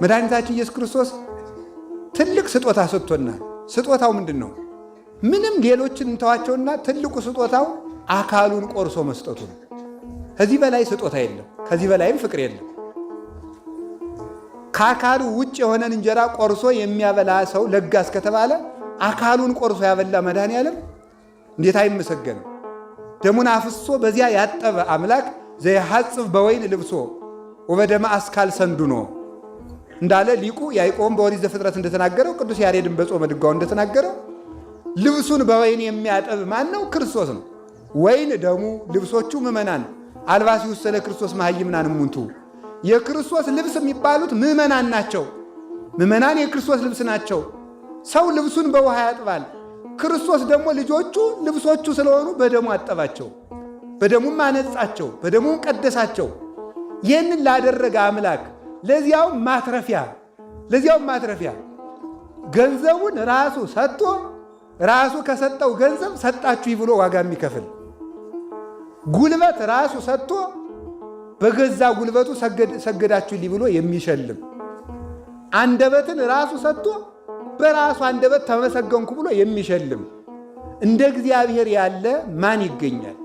መድኃኒታችን ኢየሱስ ክርስቶስ ትልቅ ስጦታ ሰጥቶናል። ስጦታው ምንድን ነው? ምንም ሌሎችን እንተዋቸውና ትልቁ ስጦታው አካሉን ቆርሶ መስጠቱ ነው። ከዚህ በላይ ስጦታ የለም። ከዚህ በላይም ፍቅር የለም። ከአካሉ ውጭ የሆነን እንጀራ ቆርሶ የሚያበላ ሰው ለጋስ ከተባለ አካሉን ቆርሶ ያበላ መድኃኔዓለም እንዴት አይመሰገንም? ደሙን አፍሶ በዚያ ያጠበ አምላክ ዘየሐጽብ በወይን ልብሶ ወበደመ አስካል ሰንዱኖ እንዳለ ሊቁ ያዕቆብም በኦሪት ዘፍጥረት እንደተናገረው፣ ቅዱስ ያሬድን በጾመ ድጓው እንደተናገረው፣ ልብሱን በወይን የሚያጠብ ማን ነው? ክርስቶስ ነው። ወይን ደሙ፣ ልብሶቹ ምእመናን። አልባሲሁሰ ለክርስቶስ መሃይምናን እሙንቱ። የክርስቶስ ልብስ የሚባሉት ምእመናን ናቸው። ምእመናን የክርስቶስ ልብስ ናቸው። ሰው ልብሱን በውሃ ያጥባል። ክርስቶስ ደግሞ ልጆቹ ልብሶቹ ስለሆኑ በደሙ አጠባቸው፣ በደሙም አነጻቸው፣ በደሙም ቀደሳቸው። ይህንን ላደረገ አምላክ ለዚያውም ማትረፊያ ገንዘቡን ራሱ ሰጥቶ፣ ራሱ ከሰጠው ገንዘብ ሰጣችሁ ብሎ ዋጋ የሚከፍል፣ ጉልበት ራሱ ሰጥቶ በገዛ ጉልበቱ ሰገዳችሁልኝ ብሎ የሚሸልም፣ አንደበትን ራሱ ሰጥቶ በራሱ አንደበት ተመሰገንኩ ብሎ የሚሸልም እንደ እግዚአብሔር ያለ ማን ይገኛል?